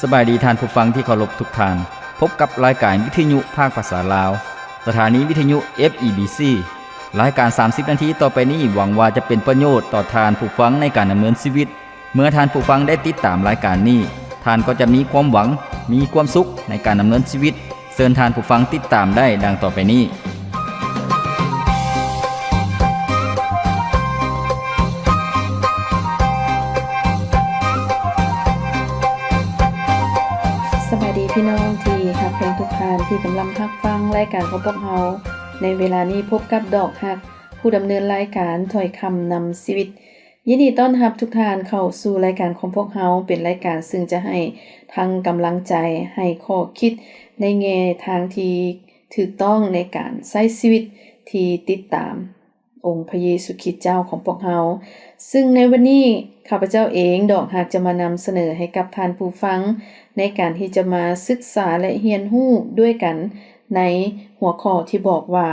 ສະບາຍດີທ່ານຜູ້ຟັງທີ່ເຄົາລົບທຸກທ່ານ. ພົບກັບລາຍການວິທະຍຸພາກພາສາລາວ, ສະຖານີວິທະຍຸ ເອັຟ ອີ ບີ ຊີ. ລາຍການສາມສິບນາທີຕໍ່ໄປນີ້ ຫວັງວ່າຈະເປັນປະໂຫຍດຕໍ່ທ່ານຜູ້ຟັງໃນການດຳເນີນຊີວິດ. ເມື່ອທ່ານຜູ້ຟັງໄດ້ຕິດຕາມລາຍການນີ້, ທ່ານກໍຈະມີຄວາມຫວັງ, ມີຄວາມສຸກໃນການດຳເນີນຊີວິດ. ເຊີນທ່ານຜູ້ຟັງຕິດຕາມໄດ້ດັ່ງຕໍ່ໄປນີ້. ສະບາຍດີພີ່ນ້ອງທີ່ຮັກແພງທຸກທ່ານທີ່ກຳລັງຮັບຟັງລາຍການຂອງພວກເຮົາໃນເວລານີ້. ພົບກັບດອກຮັກ ຜູ້ດຳເນີນລາຍການຖ້ອຍຄຳນຳຊີວິດ. ຍິນດີຕ້ອນຮັບທຸກທ່ານເຂົ້າສູ່ລາຍການຂອງພວກເຮົາ. ເປັນລາຍການຊຶ່ງຈະໃຫ້ທັງກຳລັງໃຈ, ໃຫ້ຂໍ້ຄິດໃນແງ່ທາງທີ່ຖືກຕ້ອງໃນການໃຊ້ຊີວິດທີ່ຕິດຕາມອົງພະເຢຊູຄຣິດເຈົ້າຂອງພວກເຮົາ. ຊຶ່ງໃນວັນນີ້ ຂ້າພະເຈົ້າເອງ ດອກຮັກ ຈະມານຳສະເໜີໃຫ້ກັບທ່ານຜູ້ຟັງ ໃນການທີ່ຈະມາສຶກສາ ແລະ ຮຽນຮູ້ດ້ວຍກັນໃນຫົວຂໍ້ທີ່ບອກວ່າ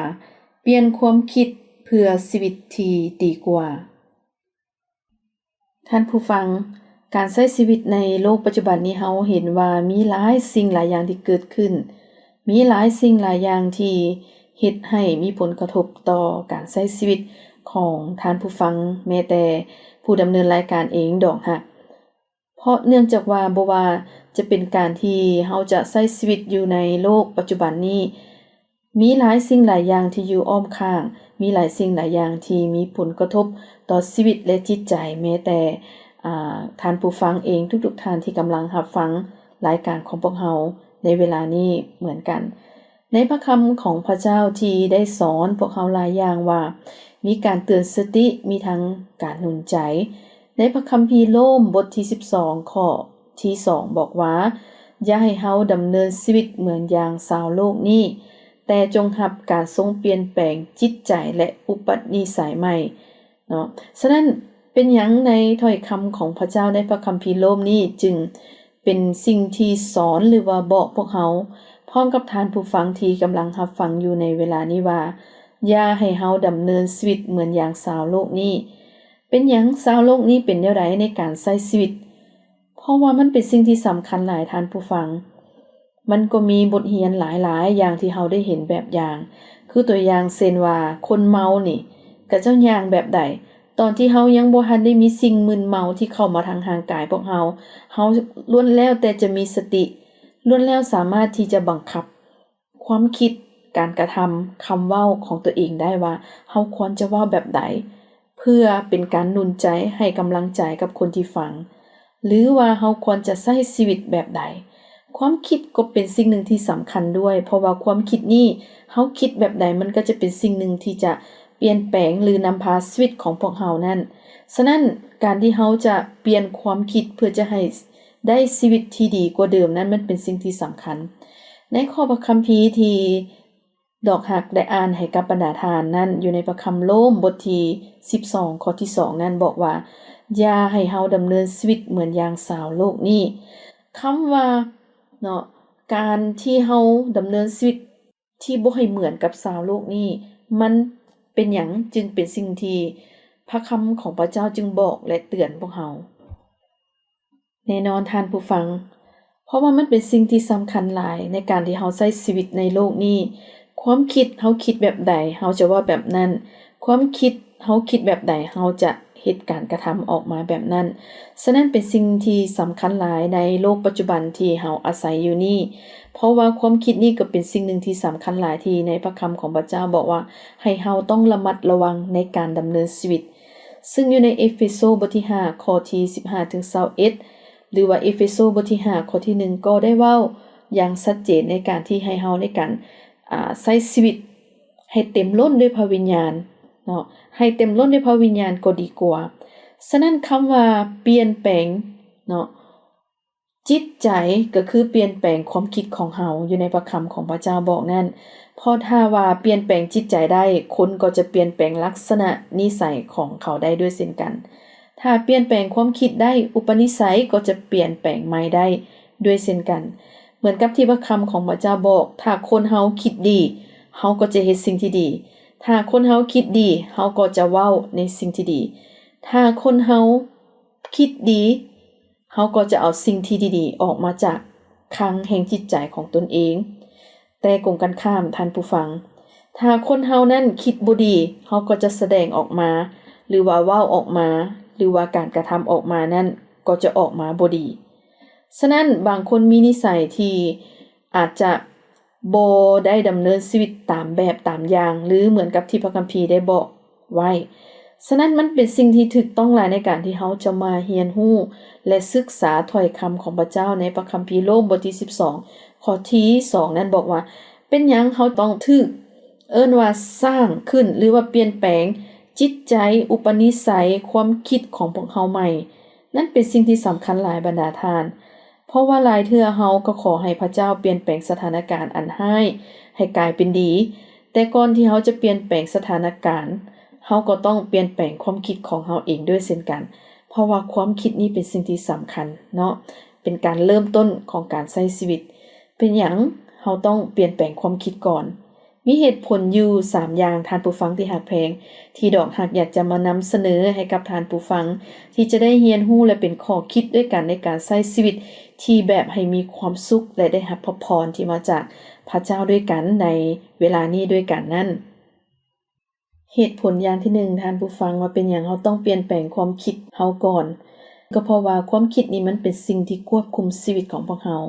ປ່ຽນຄວາມຄິດເພື່ອຊີວິດທີ່ດີກວ່າ. ທ່ານຜູ້ຟັງ, ການໃຊ້ຊີວິດໃນໂລກປັດຈຸບັນນີ້ ເຮົາເຫັນວ່າມີຫຼາຍສິ່ງຫຼາຍຢ່າງທີ່ເກີດຂຶ້ນ, ມີຫຼາຍສິ່ງຫຼາຍຢ່າງທີ່ເຮັດໃຫ້ມີຜົນກະທົບຕໍ່ການໃຊ້ຊີວິດຂອງທ່ານຜູ້ຟັງ, ແມ້ແຕ່ຜູ້ດຳເນີນລາຍການເອງດອກຮັກ. ເພາະເນື່ອງຈາກວ່າບໍ່ວ່າຈະເປັນການທີ່ເຮົາຈະໃຊ້ຊີວິດຢູ່ໃນໂລກປັດຈຸບັນນີ້, ມີຫຼາຍສິ່ງຫຼາຍຢ່າງທີ່ຢູ່ອ້ອມຂ້າງ, ມີຫຼາຍສິ່ງຫຼາຍຢ່າງທີ່ມີຜົນກະທົບຕໍ່ຊີວິດ ແລະ ຈິດໃຈ, ແມ້ແຕ່ ອາ ທ່ານຜູ້ຟັງເອງ ທຸກໆທ່ານທີ່ກຳລັງຮັບຟັງລາຍການຂອງພວກເຮົາໃນເວລານີ້ເໝືອນກັນ. ໃນພະຄຳຂອງພະເຈົ້າທີ່ໄດ້ສອນພວກເຮົາຫຼາຍຢ່າງວ່າ ມີການເຕືອນສະຕິ, ມີທັງການໜູນໃຈ. ໃນພະຄຳພີໂລມບົດທີສິບສອງ ຂໍ້ທີສອງ ບອກວ່າ ຢ່າໃຫ້ເຮົາດຳເນີນຊີວິດເໝືອນຢ່າງຊາວໂລກນີ້, ແຕ່ຈົ່ງຮັບການຊົງປ່ຽນແປງຈິດໃຈ ແລະ ອຸປະນິໄສໃໝ່ເນາະ. ສະນັ້ນ ເປັນຫຍັງໃນຖ້ອຍຄຳຂອງພະເຈົ້າໃນພະຄຳພີໂລມນີ້ຈຶ່ງ ເປັນສິ່ງທີ່ສອນ ຫຼືວ່າບອກພວກເຮົາ ພ້ອມກັບທ່ານຜູ້ຟັງທີ່ກຳລັງຮັບຟັງຢູ່ໃນເວລານີ້ວ່າ ຢ່າໃຫ້ເຮົາດຳເນີນຊີວິດເໝືອນຢ່າງຊາວໂລກນີ້. ເປັນຫຍັງຊາວໂລກນີ້ເປັນແນວໃດໃນການໃຊ້ຊີວິດ? ເພາະວ່າມັນເປັນສິ່ງທີ່ສຳຄັນຫຼາຍ, ທ່ານຜູ້ຟັງ. ມັນກໍມີບົດຮຽນຫຼາຍໆຢ່າງທີ່ເຮົາໄດ້ເຫັນແບບຢ່າງ. ຄືຕົວຢ່າງເຊັ່ນວ່າ ຄົນເມົານີ້ ເຂົາເຈົ້າຍ່າງແບບໃດ? ຕອນທີ່ເຮົາຍັງບໍ່ທັນໄດ້ມີສິ່ງມຶນເມົາທີ່ເຂົ້າມາທາງຮ່າງກາຍພວກເຮົາ, ເຮົາລ້ວນແລ້ວແຕ່ຈະມີສະຕິ, ລ້ວນແລ້ວສາມາດທີ່ຈະບັງຄັບຄວາມຄິດ, ການກະທຳ, ຄຳເວົ້າຂອງຕົວເອງໄດ້ວ່າ ເຮົາຄວນຈະເວົ້າແບບໃດ ເພື່ອເປັນການໜູນໃຈ, ໃຫ້ກຳລັງໃຈກັບຄົນທີ່ຟັງ ຫຼືວ່າເຮົາຄວນຈະໃຊ້ຊີວິດແບບໃດ? ຄວາມຄິດກໍເປັນສິ່ງໜຶ່ງທີ່ສຳຄັນດ້ວຍ, ເພາະວ່າຄວາມຄິດນີ້ ເຮົາຄິດແບບໃດ ມັນກໍຈະເປັນສິ່ງໜຶ່ງທີ່ຈະປ່ຽນແປງ ຫຼື ນຳພາຊີວິດຂອງພວກເຮົານັ້ນ. ສະນັ້ນ ການທີ່ເຮົາຈະປ່ຽນຄວາມຄິດເພື່ອຈະໃຫ້ໄດ້ຊີວິດທີ່ດີກວ່າເດີມນັ້ນ ມັນເປັນສິ່ງທີ່ສຳຄັນ. ໃນຂໍ້ພະຄຳພີທີ່ ດອກຮັກໄດ້ອ່ານໃຫ້ກັບບັນດາທ່ານນັ້ນ ຢູ່ໃນພະຄຳໂລມບົດທີສິບສອງ ຂໍ້ທີສອງນັ້ນບອກວ່າ ຢ່າໃຫ້ເຮົາດຳເນີນຊີວິດເໝືອນຢ່າງຊາວໂລກນີ້. ຄຳວ່າເນາະ ການທີ່ເຮົາດຳເນີນຊີວິດທີ່ບໍ່ໃຫ້ເໝືອນກັບຊາວໂລກນີ້ ມັນເປັນຫຍັງຈຶ່ງເປັນສິ່ງທີ່ພະຄຳຂອງພະເຈົ້າຈຶ່ງບອກ ແລະ ເຕືອນພວກເຮົາ? ແນ່ນອນທ່ານຜູ້ຟັງ, ເພາະວ່າມັນເປັນສິ່ງທີ່ສຳຄັນຫຼາຍໃນການທີ່ເຮົາໃຊ້ຊີວິດໃນໂລກນີ້. ຄວາມຄິດເຮົາຄິດແບບໃດ ເຮົາຈະເວົ້າແບບນັ້ນ, ຄວາມຄິດເຮົາຄິດແບບໃດ ເຮົາຈະເຮັດການກະທຳອອກມາແບບນັ້ນ. ສະນັ້ນເປັນສິ່ງທີ່ສຳຄັນຫຼາຍໃນໂລກປັດຈຸບັນທີ່ເຮົາອາໄສຢູ່ນີ້, ເພາະວ່າຄວາມຄິດນີ້ກໍເປັນສິ່ງໜຶ່ງທີ່ສຳຄັນຫຼາຍ ທີ່ໃນພະຄຳຂອງພະເຈົ້າບອກວ່າ ໃຫ້ເຮົາຕ້ອງລະມັດລະວັງໃນການດຳເນີນຊີວິດ. ຊຶ່ງຢູ່ໃນເອເຟໂຊບົດທີຫ້າ ຂໍ້ທີສິບຫ້າເຖິງຊາວເອັດ ຫຼືວ່າເອເຟໂຊບົດທີຫ້າ ຂໍ້ທີໜຶ່ງ ກໍໄດ້ເວົ້າຢ່າງຊັດເຈນໃນການທີ່ໃຫ້ເຮົາໃນການ ອາ ໃຊ້ຊີວິດໃຫ້ເຕັມລົ້ນດ້ວຍພະວິນຍານເນາະ, ໃຫ້ເຕັມລົ້ນດ້ວຍພະວິນຍານກໍດີກວ່າ. ສະນັ້ນຄຳວ່າປ່ຽນແປງເນາະ ຈິດໃຈກໍຄືປ່ຽນແປງຄວາມຄິດຂອງເຮົາ ຢູ່ໃນພະຄຳຂອງພະເຈົ້າບອກນັ້ນ. ເພາະຖ້າວ່າປ່ຽນແປງຈິດໃຈໄດ້, ຄົນກໍຈະປ່ຽນແປງລັກສະນະນິໄສຂອງເຂົາໄດ້ດ້ວຍເຊັ່ນກັນ. ຖ້າປ່ຽນແປງຄວາມຄິດໄດ້, ອຸປະນິໄສກໍຈະປ່ຽນແປງໃໝ່ໄດ້ດ້ວຍເຊັ່ນກັນ. ເໝືອນກັບທີ່ພະຄຳຂອງພະເຈົ້າບອກ, ຖ້າຄົນເຮົາຄິດດີ, ເຮົາກໍຈະເຮັດສິ່ງທີ່ດີ. ຖ້າຄົນເຮົາຄິດດີ, ເຮົາກໍຈະເວົ້າໃນສິ່ງທີ່ດີ. ຖ້າຄົນເຮົາຄິດດີ, ເຮົາກໍຈະເອົາສິ່ງທີ່ດີໆອອກມາຈາກຄັງແຫ່ງຈິດໃຈຂອງຕົນເອງ. ແຕ່ກົງກັນຂ້າມ, ທ່ານຜູ້ຟັງ, ຖ້າຄົນເຮົານັ້ນຄິດບໍ່ດີ, ເຮົາກໍຈະສະແດງອອກມາ ຫຼືວ່າເວົ້າອອກມາ ຫຼືວ່າການກະທຳອອກມານັ້ນກໍຈະອອກມາບໍ່ດີ. ສະນັ້ນ, ບາງຄົນມີນິໄສທີ່ອາດຈະບໍ່ໄດ້ດຳເນີນຊີວິດຕາມແບບຕາມຢ່າງ ຫຼື ເໝືອນກັບທີ່ພະຄຳພີໄດ້ບອກໄວ້. ສະນັ້ນ, ມັນເປັນສິ່ງທີ່ຖືກຕ້ອງຫຼາຍໃນການທີ່ເຮົາຈະມາຮຽນຮູ້ ແລະ ສຶກສາຖ້ອຍຄຳຂອງພະເຈົ້າໃນພະຄຳພີໂລມ ບົດທີສິບສອງ ຂໍ້ທີສອງນັ້ນບອກວ່າ ເປັນຫຍັງເຮົາຕ້ອງຖືກເອີ້ນວ່າສ້າງຂຶ້ນ ຫຼືວ່າປ່ຽນແປງຈິດໃຈ, ອຸປະນິໄສ, ຄວາມຄິດຂອງພວກເຮົາໃໝ່? ນັ້ນເປັນສິ່ງທີ່ສຳຄັນຫຼາຍ, ບັນດາທ່ານ, ເພາະວ່າຫຼາຍເທື່ອເຮົາກໍຂໍໃຫ້ພະເຈົ້າປ່ຽນແປງສະຖານະການອັນຮ້າຍໃຫ້ກາຍເປັນດີ, ແຕ່ກ່ອນທີ່ເຮົາຈະປ່ຽນແປງສະຖານະການ, ເຮົາກໍຕ້ອງປ່ຽນແປງຄວາມຄິດຂອງເຮົາເອງດ້ວຍເຊັ່ນກັນ, ເພາະວ່າຄວາມຄິດນີ້ເປັນສິ່ງທີ່ສຳຄັນເນາະ, ເປັນການເລີ່ມຕົ້ນຂອງການໃຊ້ຊີວິດ. ເປັນຫຍັງເຮົາຕ້ອງປ່ຽນແປງຄວາມຄິດກ່ອນ? ມີເຫດຜົນຢູ່ສາມຢ່າງ, ທ່ານຜູ້ຟັງທີ່ຮັກແພງ, ທີ່ດອກຮັກຢາກຈະມານຳສະເໜີໃຫ້ກັບທ່ານຜູ້ຟັງ ທີ່ຈະໄດ້ຮຽນຮູ້ ແລະ ເປັນຂໍ້ຄິດດ້ວຍກັນໃນການໃຊ້ຊີວິດທີ່ແບບໃຫ້ມີຄວາມສຸກ ແລະ ໄດ້ຮັບພະພອນທີ່ມາຈາກພະເຈົ້າດ້ວຍກັນໃນເວລານີ້ດ້ວຍກັນນັ້ນ. ເຫດຜົນຢ່າງທີໜຶ່ງ, ທ່ານຜູ້ຟັງ, ວ່າເປັນຫຍັງເຮົາຕ້ອງປ່ຽນແປງຄວາມຄິດເຮົາກ່ອນ? ກໍເພາະວ່າຄວາມຄິດນີ້ມັນເປັນສິ່ງທີ່ຄວບຄຸມຊີວິດຂອງພວກເຮົາ.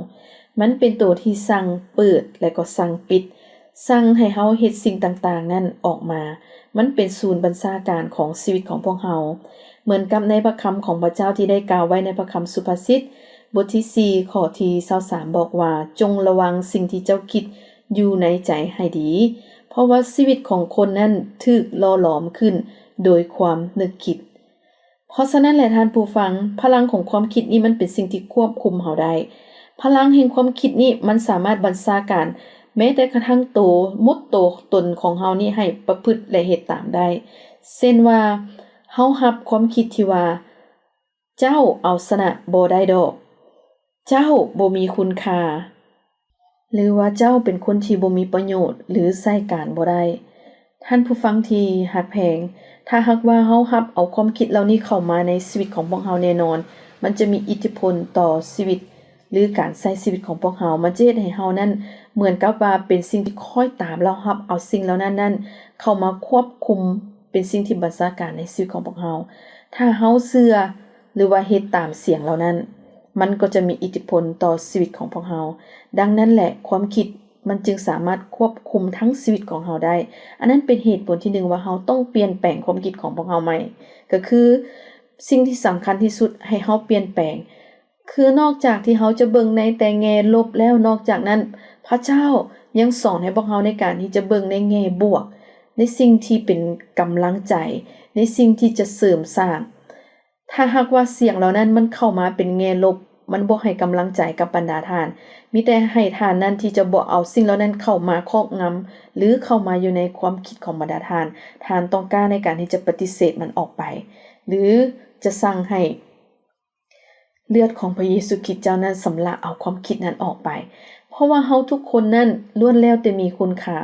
ມັນເປັນໂຕທີ່ສັ່ງເປີດ ແລະ ກໍສັ່ງປິດ, ສັ່ງໃຫ້ເຮົາເຮັດສິ່ງຕ່າງໆນັ້ນອອກມາ. ມັນເປັນສູນບັນຊາການຂອງຊີວິດຂອງພວກເຮົາ. ເໝືອນກັບໃນພະຄຳຂອງພະເຈົ້າທີ່ໄດ້ກ່າວໄວ້ໃນພະຄຳສຸພາສິດ ບົດທີສີ່ ຂໍ້ທີຊາວສາມ ບອກວ່າ, ຈົ່ງລະວັງສິ່ງທີ່ເຈົ້າຄິດຢູ່ໃນໃຈໃຫ້ດີ, ເພາະວ່າຊີວິດຂອງຄົນນັ້ນຖືກຫຼໍ່ຫຼອມຂຶ້ນໂດຍຄວາມນຶກຄິດ. ເພາະສະນັ້ນແຫຼະທ່ານຜູ້ຟັງ, ພະລັງຂອງຄວາມຄິດນີ້ມັນເປັນສິ່ງທີ່ຄວບຄຸມເຮົາໄດ້. ພະລັງແຫ່ງຄວາມຄິດນີ້ມັນສາມາດບັນຊາການແມ້ແຕ່ກະທັ່ງໂຕ, ໝົດໂຕຕົນຂອງເຮົານີ້ໃຫ້ປະພຶດ ແລະ ເຮັດຕາມໄດ້. ເຊັ່ນວ່າ, ເຮົາຮັບຄວາມຄິດທີ່ວ່າ, ເຈົ້າເອົາຊະນະບໍ່ໄດ້ດອກ, ເຈົ້າບໍ່ມີຄຸນຄ່າ, ຫຼືວ່າເຈົ້າເປັນຄົນທີ່ບໍ່ມີປະໂຫຍດ ຫຼື ໃຊ້ການບໍ່ໄດ້. ທ່ານຜູ້ຟັງທີ່ຮັກແພງ, ຖ້າຫາກວ່າເຮົາຮັບເອົາຄວາມຄິດເຫຼົ່ານີ້ເຂົ້າມາໃນຊີວິດຂອງພວກເຮົາ, ແນ່ນອນມັນຈະມີອິດທິພົນຕໍ່ຊີວິດ ຫຼື ການໃຊ້ຊີວິດຂອງພວກເຮົາ. ມັນຈະເຮັດໃຫ້ເຮົານັ້ນເໝືອນກັບວ່າເປັນສິ່ງທີ່ຄ້ອຍຕາມ ແລ້ວຮັບເອົາສິ່ງເຫຼົ່ານັ້ນນັ້ນເຂົ້າມາຄວບຄຸມ ເປັນສິ່ງທີ່ບັນຊາການໃນຊີວິດຂອງພວກເຮົາ. ຖ້າເຮົາເຊື່ອ ຫຼືວ່າເຮັດຕາມສຽງເຫຼົ່ານັ້ນ, ມັນກໍຈະມີອິດທິພົນຕໍ່ຊີວິດຂອງພວກເຮົາ. ດັ່ງນັ້ນແຫຼະ, ຄວາມຄິດມັນຈຶ່ງສາມາດຄວບຄຸມທັງຊີວິດຂອງເຮົາໄດ້. ອັນນັ້ນເປັນເຫດຜົນທີໜຶ່ງວ່າເຮົາຕ້ອງປ່ຽນແປງຄວາມຄິດຂອງພວກເຮົາໃໝ່. ກໍຄືສິ່ງທີ່ສຳຄັນທີ່ສຸດໃຫ້ເຮົາປ່ຽນແປງ ຄືນອກຈາກທີ່ເຮົາຈະເບິ່ງໃນແຕ່ແງ່ລົບແລ້ວ, ນອກຈາກນັ້ນ ພະເຈົ້າຍັງສອນໃຫ້ພວກເຮົາໃນການທີ່ຈະເບິ່ງໃນແງ່ບວກ, ໃນສິ່ງທີ່ເປັນກຳລັງໃຈ, ໃນສິ່ງທີ່ຈະເສີມສ້າງ. ຖ້າຫາກວ່າສຽງເຫຼົ່ານັ້ນມັນເຂົ້າມາເປັນແງ່ລົບ, ມັນບໍ່ໃຫ້ກຳລັງໃຈກັບບັນດາທ່ານ, ມີແຕ່ໃຫ້ທ່ານນັ້ນທີ່ຈະບໍ່ເອົາສິ່ງເຫຼົ່ານັ້ນເຂົ້າມາຄອບງຳ ຫຼື ເຂົ້າມາຢູ່ໃນຄວາມຄິດຂອງບັນດາທ່ານ. ທ່ານຕ້ອງກ້າໃນການທີ່ຈະປະຕິເສດມັນອອກໄປ, ຫຼື ຈະສັ່ງໃຫ້ ເລືອດຂອງພະເຢຊູຄຣິດເຈົ້ານັ້ນຊຳລະເອົາຄວາມຄິດນັ້ນອອກໄປ. ເພາະວ່າເຮົາທຸກຄົນນັ້ນລ້ວນແລ້ວແຕ່ມີຄຸນຄ່າ.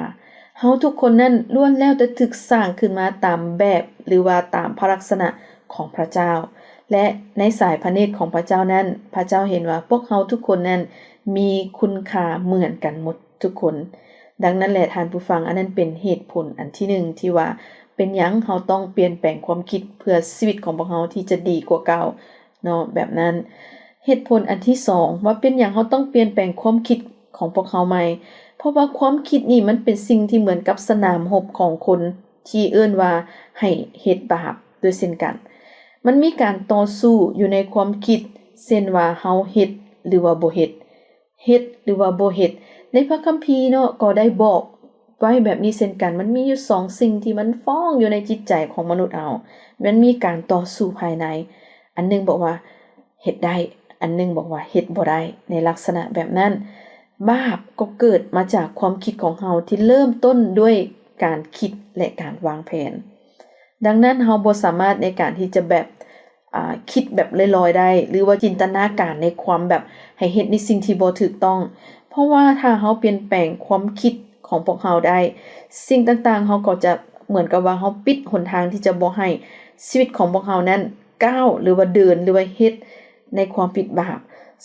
ເຮົາທຸກຄົນນັ້ນລ້ວນແລ້ວແຕ່ຖືກສ້າງຂຶ້ນມາຕາມແບບ ຫຼືວ່າຕາມພະລັກສະນະຂອງພະເຈົ້າ. ແລະ ໃນສາຍພະເນດຂອງພະເຈົ້ານັ້ນ, ພະເຈົ້າເຫັນວ່າພວກເຮົາທຸກຄົນນັ້ນມີຄຸນຄ່າເໝືອນກັນໝົດທຸກຄົນ. ດັ່ງນັ້ນແຫຼະທ່ານຜູ້ຟັງ, ອັນນັ້ນເປັນເຫດຜົນອັນທີໜຶ່ງທີ່ວ່າເປັນຫຍັງເຮົາຕ້ອງປ່ຽນແປງຄວາມຄິດເພື່ອຊີວິດຂອງພວກເຮົາທີ່ຈະດີກວ່າເກົ່າ. ເນາະ ແບບນັ້ນ. ເຫດຜົນອັນທີສອງ ວ່າເປັນຫຍັງເຮົາຕ້ອງປ່ຽນແປງຄວາມຄິດຂອງພວກເຮົາໃໝ່, ເພາະວ່າຄວາມຄິດນີ້ມັນເປັນສິ່ງທີ່ເໝືອນກັບສະໜາມຮົບຂອງຄົນທີ່ເອີ້ນວ່າໃຫ້ເຮັດບາບດ້ວຍເຊັ່ນກັນ. ມັນມີການຕໍ່ສູ້ຢູ່ໃນຄວາມຄິດ, ເຊັ່ນວ່າເຮົາເຮັດ ຫຼືວ່າບໍ່ເຮັດ, ເຮັດ ຫຼືວ່າບໍ່ເຮັດ. ໃນພະຄຳພີເນາະ ກໍໄດ້ບອກ ໄວ້ແບບນີ້ເຊັ່ນກັນ. ມັນມີຢູ່ສອງສິ່ງທີ່ມັນຟ້ອງຢູ່ໃນຈິດໃຈຂອງມະນຸດເຮົາ. ມັນມີການຕໍ່ສູ້ພາຍໃນ. ອັນໜຶ່ງບອກວ່າເຮັດໄດ້, ອັນໜຶ່ງບອກວ່າເຮັດບໍ່ໄດ້. ໃນລັກສະນະແບບນັ້ນ, ບາບກໍເກີດມາຈາກຄວາມຄິດຂອງເຮົາທີ່ເລີ່ມຕົ້ນດ້ວຍການຄິດ ແລະ ການວາງແຜນ. ດັ່ງນັ້ນ, ເຮົາບໍ່ສາມາດໃນການທີ່ຈະແບບ ອ່າ ຄິດແບບລອຍໆໄດ້ ຫຼືວ່າຈິນຕະນາການໃນຄວາມແບບໃຫ້ເຮັດໃນສິ່ງທີ່ບໍ່ຖືກຕ້ອງ. ເພາະວ່າຖ້າເຮົາປ່ຽນແປງຄວາມຄິດຂອງພວກເຮົາໄດ້, ສິ່ງຕ່າງໆເຮົາກໍຈະເໝືອນກັບວ່າເຮົາປິດຫົນທາງທີ່ຈະບໍ່ໃຫ້ຊີວິດຂອງພວກເຮົານັ້ນກ້າວ ຫຼືວ່າເດີນ ຫຼືວ່າເຮັດ ໃນຄວາມຜິດບາບ.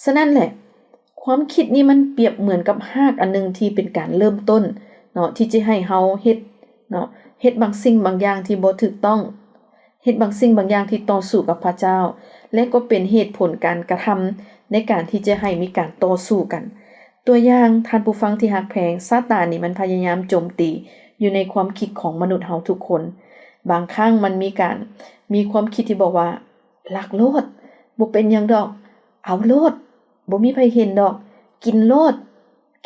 ສະນັ້ນແຫຼະ ຄວາມຄິດນີ້ມັນປຽບເໝືອນກັບຮາກອັນໜຶ່ງທີ່ເປັນການເລີ່ມຕົ້ນເນາະ ທີ່ຈະໃຫ້ເຮົາເຮັດເນາະ ເຮັດບາງສິ່ງບາງຢ່າງທີ່ບໍ່ຖືກຕ້ອງ, ເຮັດບາງສິ່ງບາງຢ່າງທີ່ຕໍ່ສູ້ກັບພະເຈົ້າ ແລະ ກໍເປັນເຫດຜົນການກະທຳໃນການທີ່ຈະໃຫ້ມີການຕໍ່ສູ້ກັນ. ຕົວຢ່າງ, ທ່ານຜູ້ຟັງທີ່ຮັກແພງ, ຊາຕານນີ້ມັນພະຍາຍາມໂຈມຕີຢູ່ໃນຄວາມຄິດຂອງມະນຸດເຮົາທຸກຄົນ. ບາງຄັ້ງມັນມີການ ມີຄວາມຄິດທີ່ບອກວ່າ ລັກໂລດ, ບໍ່ເປັນຫຍັງດອກ, ເອົາໂລດ, ບໍ່ມີໃຜເຫັນດອກ, ກິນໂລດ,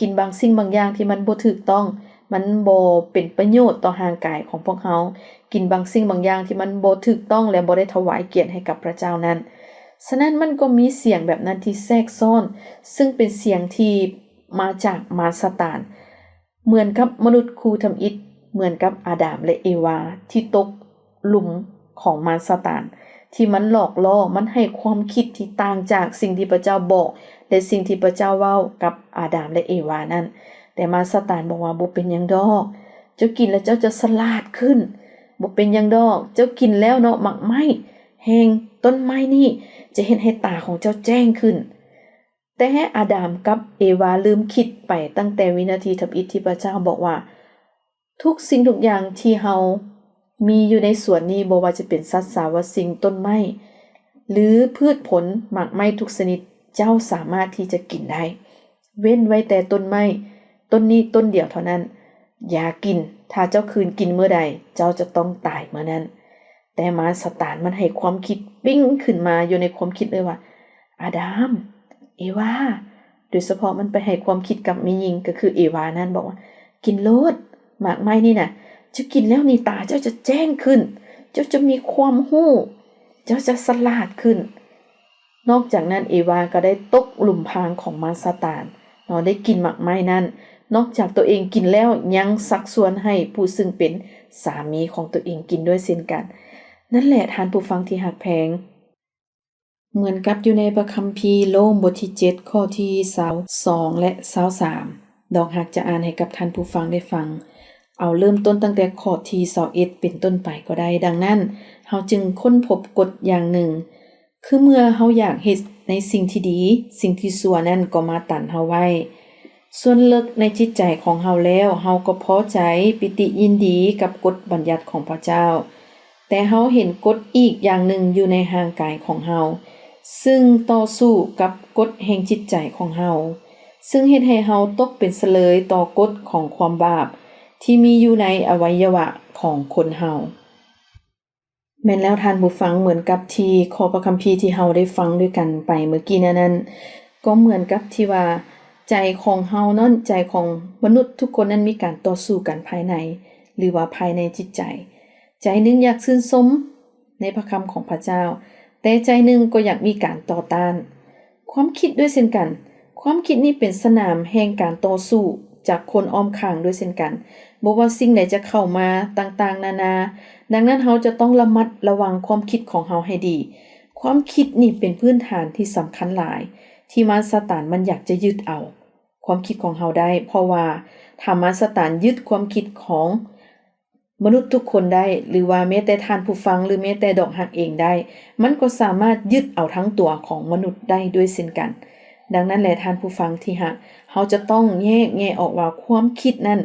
ກິນບາງສິ່ງບາງຢ່າງທີ່ມັນບໍ່ຖືກຕ້ອງ, ມັນບໍ່ເປັນປະໂຫຍດຕໍ່ຮ່າງກາຍຂອງພວກເຮົາ, ກິນບາງສິ່ງບາງຢ່າງທີ່ມັນບໍ່ຖືກຕ້ອງ ແລະ ບໍ່ໄດ້ຖວາຍກຽດໃຫ້ກັບພະເຈົ້ານັ້ນ. ສະນັ້ນມັນກໍມີສຽງແບບນັ້ນທີ່ແຊກຊ້ອນ, ຊຶ່ງເປັນສຽງທີ່ມາຈາກມານຊາຕານ. ເໝືອນກັບມະນຸດຄູ່ທຳອິດ, ເໝືອນກັບອາດາມ ແລະ ເອວາ ທີ່ຕົກ ຫຼຸມຂອງມານຊາຕານ ທີ່ມັນຫຼອກຫຼໍ່, ມັນໃຫ້ຄວາມຄິດທີ່ຕ່າງຈາກສິ່ງທີ່ພະເຈົ້າບອກ ແລະ ສິ່ງທີ່ພະເຈົ້າເວົ້າກັບອາດາມ ແລະ ເອວານັ້ນ. ແຕ່ມານຊາຕານບອກວ່າ, ບໍ່ເປັນຫຍັງດອກ, ເຈົ້າກິນແລ້ວເຈົ້າຈະສະຫຼາດຂຶ້ນ. ບໍ່ເປັນຫຍັງດອກ, ເຈົ້າກິນແລ້ວເນາະ, ໝາກໄມ້ແຫ່ງຕົ້ນໄມ້ນີ້ຈະເຮັດໃຫ້ຕາຂອງເຈົ້າແຈ້ງຂຶ້ນ. ແຕ່ອາດາມກັບເອວາລືມຄິດໄປຕັ້ງແຕ່ວິນາທີທຳອິດທີ່ພະເຈົ້າບອກວ່າ, ທຸກສິ່ງທຸກຢ່າງທີ່ເຮົາມີຢູ່ໃນສວນນີ້, ບໍ່ວ່າຈະເປັນສັດສາວະສິ່ງ, ຕົ້ນໄມ້ ຫຼື ພືດຜົນ, ໝາກໄມ້ທຸກຊະນິດ, ເຈົ້າສາມາດທີ່ຈະກິນໄດ້, ເວັ້ນໄວ້ແຕ່ຕົ້ນໄມ້ຕົ້ນນີ້ຕົ້ນດຽວເທົ່ານັ້ນ. ຢ່າກິນ, ຖ້າເຈົ້າຄືນກິນເມື່ອໃດ, ເຈົ້າຈະຕ້ອງຕາຍເມື່ອນັ້ນ. ແຕ່ມານຊາຕານມັນໃຫ້ຄວາມຄິດປີ້ງຂຶ້ນມາຢູ່ໃນຄວາມຄິດເລີຍວ່າ, ອາດາມ, ເອວາ, ໂດຍສະເພາະມັນໄປໃຫ້ຄວາມຄິດກັບແມ່ຍິງ ກໍຄືເອວານັ້ນ, ບອກວ່າ, ກິນໂລດ, ໝາກໄມ້ນີ້ນະ, ເຈົ້າກິນແລ້ວນີ້ຕາເຈົ້າຈະແຈ້ງຂຶ້ນ, ເຈົ້າຈະມີຄວາມຮູ້, ເຈົ້າຈະສະຫຼາດຂຶ້ນ. ນອກຈາກນັ້ນເອວາກໍໄດ້ຕົກຫຼຸມພາງຂອງມານຊາຕານເນາະ, ໄດ້ກິນໝາກໄມ້ນັ້ນ, ນອກຈາກຕົວເອງກິນແລ້ວ ຍັງຊັກຊວນໃຫ້ຜູ້ຊຶ່ງເປັນສາມີຂອງຕົວເອງກິນດ້ວຍເຊັ່ນກັນ. ນັ້ນແຫຼະທ່ານຜູ້ຟັງທີ່ຮັກແພງ, ເໝືອນກັບຢູ່ໃນພະຄຳພີໂລມບົດທີເຈັດ ຂໍ້ທີຊາວສອງ ແລະ ຊາວສາມ, ດອກຮັກຈະອ່ານໃຫ້ກັບທ່ານຜູ້ຟັງໄດ້ຟັງ. ເອົາເລີ່ມຕົ້ນຕັ້ງແຕ່ຂໍ້ທີຊາວເອັດເປັນຕົ້ນໄປກໍໄດ້. ດັ່ງນັ້ນ, ເຮົາຈຶ່ງຄົ້ນພົບກົດຢ່າງໜຶ່ງ, ຄືເມື່ອເຮົາຢາກເຮັດໃນສິ່ງທີ່ດີ, ສິ່ງທີ່ຊົ່ວນັ້ນກໍມາຕັນເຮົາໄວ້. ສ່ວນເລິກໃນຈິດໃຈຂອງເຮົາແລ້ວ, ເຮົາກໍພໍໃຈ, ປີຕິຍິນດີກັບກົດບັນຍັດຂອງພະເຈົ້າ. ແຕ່ເຮົາເຫັນກົດອີກຢ່າງໜຶ່ງຢູ່ໃນຮ່າງກາຍຂອງເຮົາ, ຊຶ່ງຕໍ່ສູ້ກັບກົດແຫ່ງຈິດໃຈຂອງເຮົາ, ຊຶ່ງເຮັດໃຫ້ເຮົາຕົກເປັນສະເລີຍຕໍ່ກົດຂອງຄວາມບາບທີ່ມີຢູ່ໃນອະໄວຍະວະຂອງຄົນເຮົາ. ແມ່ນແລ້ວທ່ານຜູ້ຟັງ, ເໝືອນກັບທີ່ຂໍ້ພະຄຳພີທີ່ເຮົາໄດ້ຟັງດ້ວຍກັນໄປເມື່ອກີ້ນັ້ນ, ກໍເໝືອນກັບທີ່ວ່າໃຈຂອງເຮົານັ້ນ, ໃຈຂອງມະນຸດທຸກຄົນນັ້ນມີການຕໍ່ສູ້ກັນພາຍໃນ ຫຼືວ່າພາຍໃນຈິດໃຈ. ໃຈໜຶ່ງຢາກຊື່ນຊົມໃນພະຄຳຂອງພະເຈົ້າ, ແຕ່ໃຈໜຶ່ງກໍຢາກມີການຕໍ່ຕ້ານ. ຄວາມຄິດດ້ວຍເຊັ່ນກັນ, ຄວາມຄິດນີ້ເປັນສະໜາມແຫ່ງການຕໍ່ສູ້ຈາກຄົນອ້ອມຂ້າງດ້ວຍເຊັ່ນກັນ, ບໍ່ວ່າສິ່ງໃດຈະເຂົ້າມາຕ່າງໆນານາ. ດັ່ງນັ້ນເຮົາຈະຕ້ອງລະມັດລະວັງຄວາມຄິດຂອງເຮົາໃຫ້ດີ. ຄວາມຄິດນີ້ເປັນພື້ນຖານທີ່ສຳຄັນຫຼາຍ ທີ່ມານຊາຕານມັນຢາກຈະຍຶດເອົາຄວາມຄິດຂອງເຮົາໄດ້, ເພາະວ່າຖ້າມານຊາຕານຍຶດຄວາມຄິດຂອງ ມະນຸດທຸກຄົນໄດ້ ຫຼືວ່າແມ້ແຕ່ທ່ານຜູ້ຟັງ ຫຼືແມ້ແຕ່ດອກຮັກເອງໄດ້, ມັນກໍສາມາດຍຶດເອົາທັງຕົວຂອງມະນຸດໄດ້ດ້ວຍເຊັ່ນກັນ. ດັ່ງນັ້ນແຫຼະທ່ານຜູ້ຟັງທີ່ຮັກ, ເຮົາຈະຕ້ອງແຍກແຍະອອກວ່າຄວາມຄິດນັ້ນ,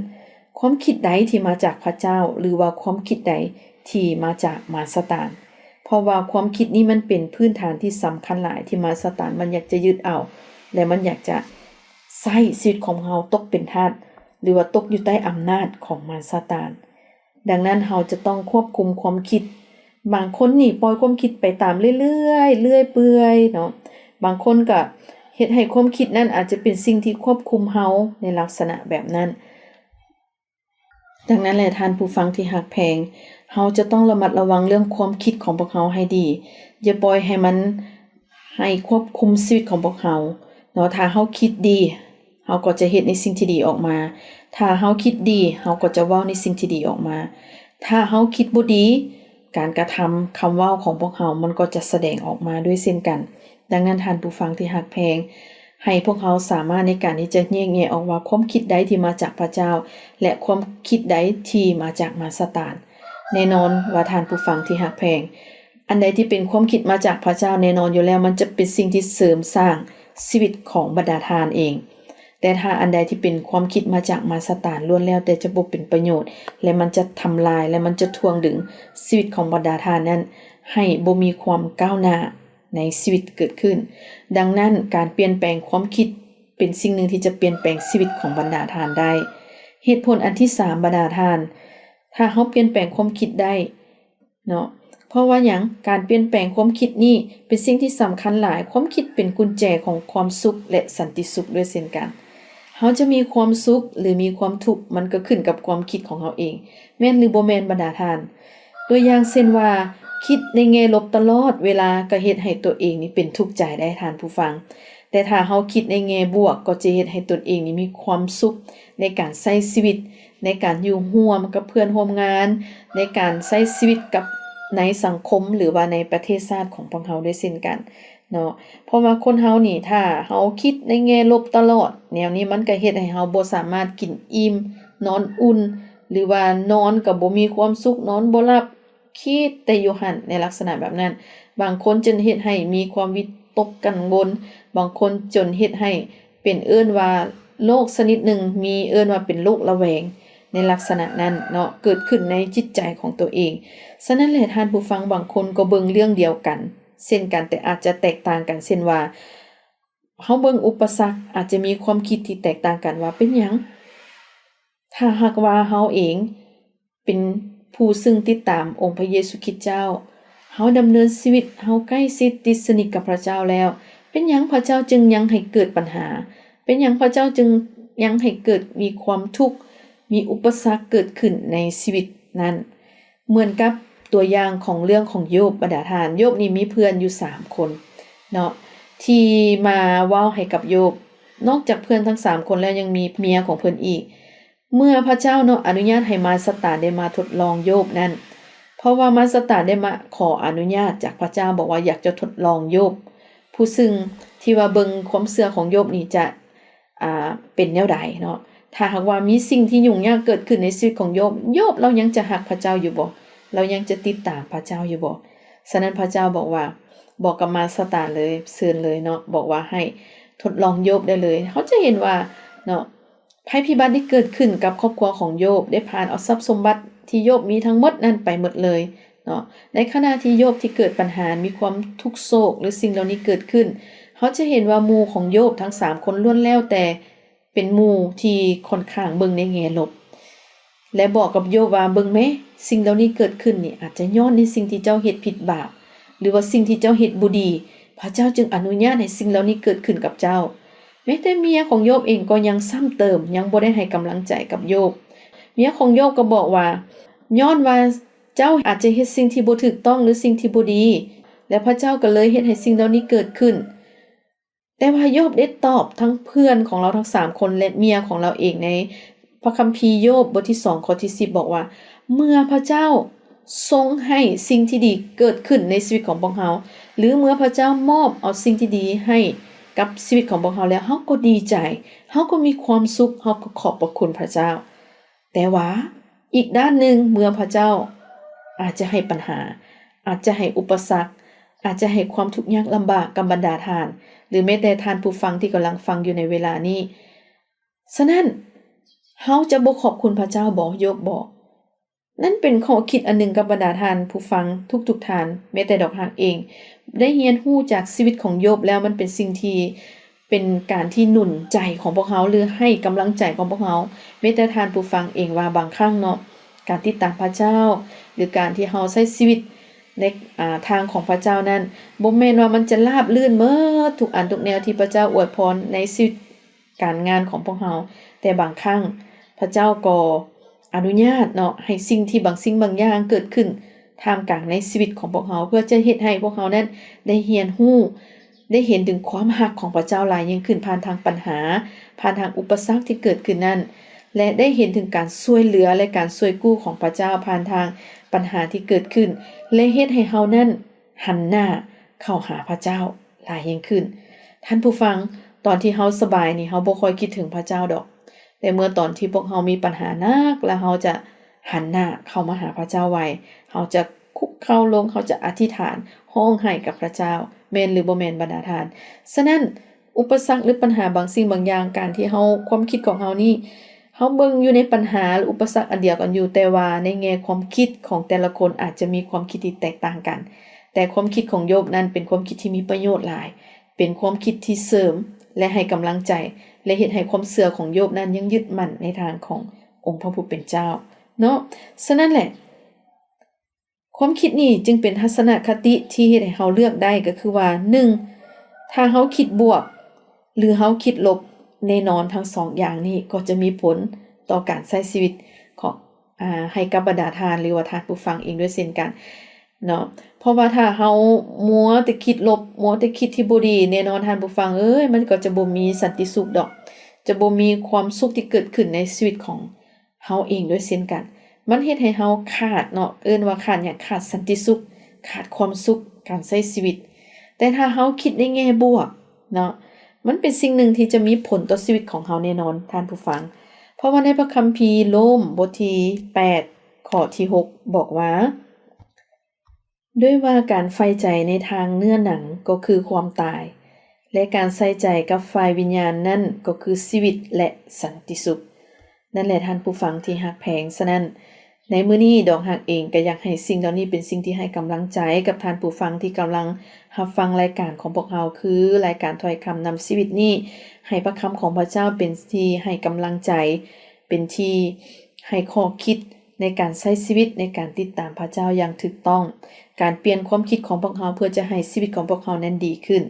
ຄວາມຄິດໃດທີ່ມາຈາກພະເຈົ້າ ຫຼືວ່າຄວາມຄິດໃດທີ່ມາຈາກມານຊາຕານ. ເພາະວ່າຄວາມຄິດນີ້ມັນເປັນພື້ນຖານທີ່ສຳຄັນຫຼາຍທີ່ມານຊາຕານມັນຢາກຈະຍຶດເອົາ ແລະ ມັນຢາກຈະໃຊ້ຊີວິດຂອງເຮົາຕົກເປັນທາດ ຫຼືວ່າຕົກຢູ່ໃຕ້ອຳນາດຂອງມານຊາຕານ. ດັ່ງນັ້ນເຮົາຈະຕ້ອງຄວບຄຸມຄວາມຄິດ. ບາງຄົນນີ້ປ່ອຍຄວາມຄິດໄປຕາມເລື້ອຍໆ ເລື້ອຍເປື່ອຍເນາະ. ບາງຄົນກໍເຮັດໃຫ້ຄວາມຄິດນັ້ນອາດຈະເປັນສິ່ງທີ່ຄວບຄຸມເຮົາໃນລັກສະນະແບບນັ້ນ. ດັ່ງນັ້ນແຫຼະທ່ານຜູ້ຟັງທີ່ຮັກແພງ, ເຮົາຈະຕ້ອງລະມັດລະວັງເລື່ອງຄວາມຄິດຂອງພວກເຮົາໃຫ້ດີ. ຢ່າປ່ອຍໃຫ້ມັນ ໃຫ້ຄວບຄຸມຊີວິດຂອງພວກເຮົາເນາະ. ຖ້າເຮົາຄິດດີ, ເຮົາກໍຈະເຮັດໃນສິ່ງທີ່ດີອອກມາ. ຖ້າເຮົາຄິດດີ, ເຮົາກໍຈະເວົ້າໃນສິ່ງທີ່ດີອອກມາ. ຖ້າເຮົາຄິດບໍ່ດີ, ການກະທຳ, ຄຳເວົ້າຂອງພວກເຮົາ ມັນກໍຈະສະແດງອອກມາດ້ວຍເຊັ່ນກັນ. ດັ່ງນັ້ນທ່ານຜູ້ຟັງທີ່ຮັກແພງ, ໃຫ້ພວກເຮົາສາມາດໃນການທີ່ຈະແຍກແຍະອອກວ່າຄວາມຄິດໃດທີ່ມາຈາກພະເຈົ້າ ແລະ ຄວາມຄິດໃດທີ່ມາຈາກມານຊາຕານ. ແນ່ນອນວ່າທ່ານຜູ້ຟັງທີ່ຮັກແພງ, ອັນໃດທີ່ເປັນຄວາມຄິດມາຈາກພະເຈົ້າ ແນ່ນອນຢູ່ແລ້ວ ມັນຈະເປັນສິ່ງທີ່ເສີມສ້າງຊີວິດຂອງບັນດາທ່ານເອງ. ແຕ່ຖ້າອັນໃດທີ່ເປັນຄວາມຄິດມາຈາກມານຊາຕານ ລ້ວນແລ້ວແຕ່ຈະບໍ່ເປັນປະໂຫຍດ ແລະ ມັນຈະທຳລາຍ ແລະ ມັນຈະຖ່ວງດຶງຊີວິດຂອງບັນດາທ່ານນັ້ນ ໃຫ້ບໍ່ມີຄວາມກ້າວໜ້າໃນຊີວິດເກີດຂຶ້ນ. ດັ່ງນັ້ນ, ການປ່ຽນແປງຄວາມຄິດເປັນສິ່ງໜຶ່ງທີ່ຈະປ່ຽນແປງຊີວິດຂອງບັນດາທ່ານໄດ້. ເຫດຜົນອັນທີສາມ, ບັນດາທ່ານ, ຖ້າເຮົາປ່ຽນແປງຄວາມຄິດໄດ້ ເນາະ ເພາະວ່າຫຍັງ? ການປ່ຽນແປງຄວາມຄິດນີ້ເປັນສິ່ງທີ່ສຳຄັນຫຼາຍ. ຄວາມຄິດເປັນກຸນແຈຂອງຄວາມສຸກ ແລະ ສັນຕິສຸກດ້ວຍເຊັ່ນກັນ. ເຮົາຈະມີຄວາມສຸກ ຫຼື ມີຄວາມທຸກ ມັນກໍຂຶ້ນກັບຄວາມຄິດຂອງເຮົາເອງ ແມ່ນ ຫຼື ບໍ່ແມ່ນ ບັນດາທ່ານ? ຕົວຢ່າງເຊັ່ນວ່າ ຄິດໃນແງ່ລົບຕະຫຼອດເວລາ ກໍເຮັດໃຫ້ຕົວເອງນີ້ເປັນທຸກໃຈໄດ້ ທ່ານຜູ້ຟັງ. ແຕ່ຖ້າເຮົາຄິດໃນແງ່ບວກ ກໍຈະເຮັດໃຫ້ຕົນເອງນີ້ມີຄວາມສຸກໃນການໃຊ້ຊີວິດ, ໃນການຢູ່ຮ່ວມກັບເພື່ອນຮ່ວມງານ, ໃນການໃຊ້ຊີວິດກັບ ໃນສັງຄົມ ຫຼືວ່າໃນປະເທດຊາດຂອງພວກເຮົາດ້ວຍເຊັ່ນກັນເນາະ. ເພາະວ່າຄົນເຮົານີ້ ຖ້າເຮົາຄິດໃນແງ່ລົບຕະຫຼອດ ແນວນີ້ມັນກໍເຮັດໃຫ້ເຮົາບໍ່ສາມາດກິນອີ່ມ ນອນອຸ່ນ ຫຼືວ່ານອນກໍບໍ່ມີຄວາມສຸກ ນອນບໍ່ຫຼັບ ຄິດແຕ່ຢູ່ຫັ້ນ ໃນລັກສະນະແບບນັ້ນ. ບາງຄົນຈົນເຮັດໃຫ້ມີຄວາມວິຕົກກັງວົນ, ບາງຄົນຈົນເຮັດໃຫ້ເປັນເອີ້ນວ່າໂລກຊະນິດໜຶ່ງ ມີເອີ້ນວ່າເປັນໂລກລະແວງ ໃນລັກສະນະນັ້ນເນາະ ເກີດຂຶ້ນໃນຈິດໃຈຂອງຕົວເອງ. ສະນັ້ນແຫຼະ ທ່ານຜູ້ຟັງ, ບາງຄົນກໍເບິ່ງເລື່ອງດຽວກັນເຊັ່ນກັນ ແຕ່ອາດຈະແຕກຕ່າງກັນ ເຊັ່ນວ່າ ເຮົາເບິ່ງອຸປະສັກ ອາດຈະມີຄວາມຄິດທີ່ແຕກຕ່າງກັນວ່າ ເປັນຫຍັງ? ຖ້າຫາກວ່າເຮົາເອງເປັນຜູ້ຊຶ່ງຕິດຕາມອົງພະເຢຊູຄຣິດເຈົ້າ, ເຮົາດຳເນີນຊີວິດ, ເຮົາໃກ້ຊິດຕິດສະໜິດກັບພະເຈົ້າແລ້ວ, ເປັນຫຍັງພະເຈົ້າຈຶ່ງຍັງໃຫ້ເກີດບັນຫາ? ເປັນຫຍັງພະເຈົ້າຈຶ່ງຍັງໃຫ້ເກີດມີຄວາມທຸກ, ມີອຸປະສັກເກີດຂຶ້ນໃນຊີວິດນັ້ນ? ເໝືອນກັບຕົວຢ່າງຂອງເລື່ອງຂອງໂຢບ ບັນດາທ່ານ. ໂຢບນີ້ມີເພື່ອນຢູ່ສາມຄົນເນາະ ທີ່ມາເວົ້າໃຫ້ກັບໂຢບ. ນອກຈາກເພື່ອນທັງສາມຄົນແລ້ວ ຍັງມີເມຍຂອງເພິ່ນອີກ. ເມື່ອພະເຈົ້າເນາະ ອະນຸຍາດໃຫ້ມານຊາຕານໄດ້ມາທົດລອງໂຢບນັ້ນ, ເພາະວ່າມານຊາຕານໄດ້ມາຂໍອະນຸຍາດຈາກພະເຈົ້າ, ບອກວ່າຢາກຈະທົດລອງໂຢບ ຜູ້ຊຶ່ງທີ່ວ່າເບິ່ງຄວາມເຊື່ອຂອງໂຢບນີ້ຈະ ອ່າ ເປັນແນວໃດເນາະ. ຖ້າຫາກວ່າມີສິ່ງທີ່ຫຍຸ້ງຍາກເກີດຂຶ້ນໃນຊີວິດຂອງໂຢບ, ໂຢບລາວຍັງຈະຮັກພະເຈົ້າຢູ່ບໍ່? ລາວຍັງຈະຕິດຕາມພະເຈົ້າຢູ່ບໍ່? ສະນັ້ນພະເຈົ້າບອກວ່າ ບອກກັບມານຊາຕານເລີຍ, ເຊີນເລີຍເນາະ, ບອກວ່າໃຫ້ທົດລອງໂຢບໄດ້ເລີຍ. ເຮົາຈະເຫັນວ່າເນາະ ໄພພິບັດນີ້ເກີດຂຶ້ນກັບຄອບຄົວຂອງໂຢບ, ໄດ້ຜານເອົາຊັບສົມບັດທີ່ໂຢບມີທັງໝົດນັ້ນໄປໝົດເລີຍເນາະ. ໃນຂະນະທີ່ໂຢບທີ່ເກີດບັນຫາ, ມີຄວາມທຸກໂສກ ຫຼື ສິ່ງເຫຼົ່ານີ້ເກີດຂຶ້ນ, ເຮົາຈະເຫັນວ່າໝູ່ຂອງໂຢບທັງສາມຄົນລ້ວນແລ້ວແຕ່ເປັນໝູ່ທີ່ຂ້ອນຂ້າງເບິ່ງໃນແງ່ລົບ ແລະ ບອກກັບໂຢບວ່າ, ເບິ່ງແມ້, ສິ່ງເຫຼົ່ານີ້ເກີດຂຶ້ນນີ້ ອາດຈະຍ້ອນໃນສິ່ງທີ່ເຈົ້າເຮັດຜິດບາບ ຫຼືວ່າສິ່ງທີ່ເຈົ້າເຮັດບໍ່ດີ, ພະເຈົ້າຈຶ່ງອະນຸຍາດໃຫ້ສິ່ງເຫຼົ່ານີ້ເກີດຂຶ້ນກັບເຈົ້າ. ແມ້ແຕ່ເມຍຂອງໂຢບເອງກໍຍັງຊ້ຳເຕີມ, ຍັງບໍ່ໄດ້ໃຫ້ກຳລັງໃຈກັບໂຢບ. ເມຍຂອງໂຢບກໍບອກວ່າ, ຍ້ອນວ່າເຈົ້າອາດຈະເຮັດສິ່ງທີ່ບໍ່ຖືກຕ້ອງ ຫຼື ສິ່ງທີ່ບໍ່ດີ, ແລະ ພະເຈົ້າກໍເລີຍເຮັດໃຫ້ສິ່ງເຫຼົ່ານີ້ເກີດຂຶ້ນ. ແຕ່ວ່າໂຢບໄດ້ຕອບທັງເພື່ອນຂອງລາວທັງສາມຄົນ ແລະ ເມຍຂອງລາວເອງໃນພະຄຳພີໂຢບ ບົດທີສອງ ຂໍ້ທີສິບ ບອກວ່າ, ເມື່ອພະເຈົ້າຊົງໃຫ້ສິ່ງທີ່ດີເກີດຂຶ້ນໃນຊີວິດຂອງພວກເຮົາ ຫຼື ເມື່ອພະເຈົ້າມອບເອົາສິ່ງທີ່ດີໃຫ້ກັບຊີວິດຂອງພວກເຮົາແລ້ວ, ເຮົາກໍດີໃຈ, ເຮົາກໍມີຄວາມສຸກ, ເຮົາກໍຂອບພະຄຸນພະເຈົ້າ. ແຕ່ວ່າອີກດ້ານໜຶ່ງ, ເມື່ອພະເຈົ້າອາດຈະໃຫ້ບັນຫາ, ອາດຈະໃຫ້ອຸປະສັກ, ອາດຈະໃຫ້ຄວາມທຸກຍາກລຳບາກກັບບັນດາທ່ານ ຫຼື ແມ້ແຕ່ທ່ານຜູ້ຟັງທີ່ກຳລັງຟັງຢູ່ໃນເວລານີ້. ສະນັ້ນ, ເຮົາຈະບໍ່ຂອບຄຸນພະເຈົ້າບໍ? ໂຢບບໍ? ນັ້ນເປັນຂໍ້ຄິດອັນໜຶ່ງກັບບັນດາທ່ານຜູ້ຟັງທຸກໆທ່ານ, ແມ້ແຕ່ດອກຮັກເອງ ໄດ້ຮຽນຮູ້ຈາກຊີວິດຂອງໂຢບແລ້ວ, ມັນເປັນສິ່ງທີ່ ເປັນການທີ່ໜູນໃຈຂອງພວກເຮົາ ຫຼື ໃຫ້ກຳລັງໃຈຂອງພວກເຮົາ. ແມ້ແຕ່ທ່ານຜູ້ຟັງເອງວ່າບາງຄັ້ງເນາະ, ການຕິດຕາມພະເຈົ້າ ຫຼື ການທີ່ເຮົາໃຊ້ຊີວິດໃນ ອ່າ ທາງຂອງພະເຈົ້ານັ້ນ ບໍ່ແມ່ນວ່າມັນຈະລາບລື່ນໝົດທຸກອັນທຸກແນວທີ່ພະເຈົ້າອວຍພອນໃນຊີວິດການງານຂອງພວກເຮົາ, ແຕ່ບາງຄັ້ງພະເຈົ້າກໍ ອະນຸຍາດເນາະ ໃຫ້ສິ່ງທີ່ບາງສິ່ງບາງຢ່າງເກີດຂຶ້ນທ່າມກາງໃນຊີວິດຂອງພວກເຮົາ ເພື່ອຈະເຮັດໃຫ້ພວກເຮົານັ້ນໄດ້ຮຽນຮູ້ ໄດ້ເຫັນເຖິງຄວາມຮັກຂອງພະເຈົ້າຫຼາຍຍິ່ງຂຶ້ນ ຜ່ານທາງບັນຫາ ຜ່ານທາງອຸປະສັກທີ່ເກີດຂຶ້ນນັ້ນ ແລະ ໄດ້ເຫັນເຖິງການຊ່ວຍເຫຼືອ ແລະ ການຊ່ວຍກູ້ຂອງພະເຈົ້າ ຜ່ານທາງບັນຫາທີ່ເກີດຂຶ້ນ ແລະ ເຮັດໃຫ້ເຮົານັ້ນ ຫັນໜ້າເຂົ້າຫາພະເຈົ້າຫຼາຍຍິ່ງຂຶ້ນ. ທ່ານຜູ້ຟັງ, ຕອນທີ່ເຮົາສະບາຍນີ້ ເຮົາບໍ່ຄ່ອຍຄິດເຖິງພະເຈົ້າດອກ, ແຕ່ເມື່ອຕອນທີ່ພວກເຮົາມີບັນຫາໜັກ ແລ້ວເຮົາຈະຫັນໜ້າເຂົ້າມາຫາພະເຈົ້າໄວ, ເຮົາຈະຄຸກ ເຂົ້າລົງ ເຮົາຈະອະທິຖານ ຮ້ອງໄຫ້ກັບພະເຈົ້າ ແມ່ນຫຼືບໍ່ແມ່ນ ບັນດາທ່ານ? ສະນັ້ນ ອຸປະສັກ ຫຼື ບັນຫາບາງສິ່ງບາງຢ່າງ ການທີ່ເຮົາ ຄວາມຄິດຂອງເຮົານີ້ ເຮົາເບິ່ງຢູ່ໃນບັນຫາ ຫຼື ອຸປະສັກອັນດຽວກັນຢູ່, ແຕ່ວ່າໃນແງ່ຄວາມຄິດຂອງແຕ່ລະຄົນອາດຈະມີຄວາມຄິດທີ່ແຕກຕ່າງກັນ. ແຕ່ຄວາມຄິດຂອງໂຢບນັ້ນເປັນຄວາມຄິດທີ່ມີປະໂຫຍດຫຼາຍ, ເປັນຄວາມຄິດທີ່ເສີມ ແລະ ໃຫ້ກຳລັງໃຈ ແລະ ເຮັດໃຫ້ຄວາມເຊື່ອຂອງໂຢບນັ້ນຍັງຍຶດໝັ້ນໃນທາງຂອງອົງພະຜູ້ເປັນເຈົ້າເນາະ. ສະນັ້ນແຫຼະ ຄວາມຄິດນີ້ຈຶ່ງເປັນທັດສະນະຄະຕິທີ່ເຮັດໃຫ້ເຮົາເລືອກໄດ້ ກໍຄືວ່າ ໜຶ່ງ ຖ້າເຮົາຄິດບວກ ຫຼື ເຮົາຄິດລົບ ແນ່ນອນທັງສອງຢ່າງນີ້ກໍຈະມີຜົນຕໍ່ການໃຊ້ຊີວິດຂອງ ອາ ໃຫ້ກັບບັນດາທ່ານ ຫຼືວ່າທ່ານຜູ້ຟັງເອງດ້ວຍເຊັ່ນກັນເນາະ. ເພາະວ່າຖ້າເຮົາມົວແຕ່ຄິດລົບ ມົວແຕ່ຄິດທີ່ບໍ່ດີ ແນ່ນອນທ່ານຜູ້ຟັງເອີຍ ມັນກໍຈະບໍ່ມີສັນຕິສຸກດອກ, ຈະບໍ່ມີຄວາມສຸກທີ່ເກີດຂຶ້ນໃນຊີວິດຂອງ ເຮົາເອງດ້ວຍເຊັ່ນກັນ. ມັນເຮັດໃຫ້ເຮົາຂາດເນາະ, ເອີ້ນວ່າຂາດຫຍັງ? ຂາດສັນຕິສຸກ, ຂາດຄວາມສຸກການໃຊ້ຊີວິດ. ແຕ່ຖ້າເຮົາຄິດໃນແງ່ບວກເນາະ, ມັນເປັນສິ່ງໜຶ່ງທີ່ຈະມີຜົນຕໍ່ຊີວິດຂອງເຮົາແນ່ນອນ, ທ່ານຜູ້ຟັງ. ເພາະວ່າໃນພະຄຳພີໂລມ ບົດທີແປດ ຂໍ້ທີຫົກ ບອກວ່າ ດ້ວຍວ່າການໃຝ່ໃຈໃນທາງເນື້ອໜັງກໍຄືຄວາມຕາຍ, ແລະ ການໃສ່ໃຈກັບຝ່າຍວິນຍານນັ້ນກໍຄືຊີວິດ ແລະ ສັນຕິສຸກ. ນັ້ນແຫຼະທ່ານຜູ້ຟັງທີ່ຮັກແພງ, ສະນັ້ນ ໃນມື້ນີ້ດອກຮັກເອງກໍຢາກໃຫ້ສິ່ງເຫຼົ່ານີ້ເປັນສິ່ງທີ່ໃຫ້ກຳລັງໃຈກັບທ່ານຜູ້ຟັງທີ່ກຳລັງຮັບຟັງລາຍການຂອງພວກເຮົາ, ຄືລາຍການຖ້ອຍຄຳນຳຊີວິດນີ້, ໃຫ້ພະຄຳຂອງພະເຈົ້າເປັນທີ່ໃຫ້ກຳລັງໃຈ, ເປັນທີ່ໃຫ້ຂໍ້ຄິດ ໃນການໃຊ້ຊີວິດ ໃນການຕິດຕາມພະເຈົ້າຢ່າງຖືກຕ້ອງ, ການປ່ຽນຄວາມຄິດຂອງພວກເຮົາເພື່ອຈະໃຫ້ຊີວິດຂອງພວກເຮົານັ້ນດີຂຶ້ນ.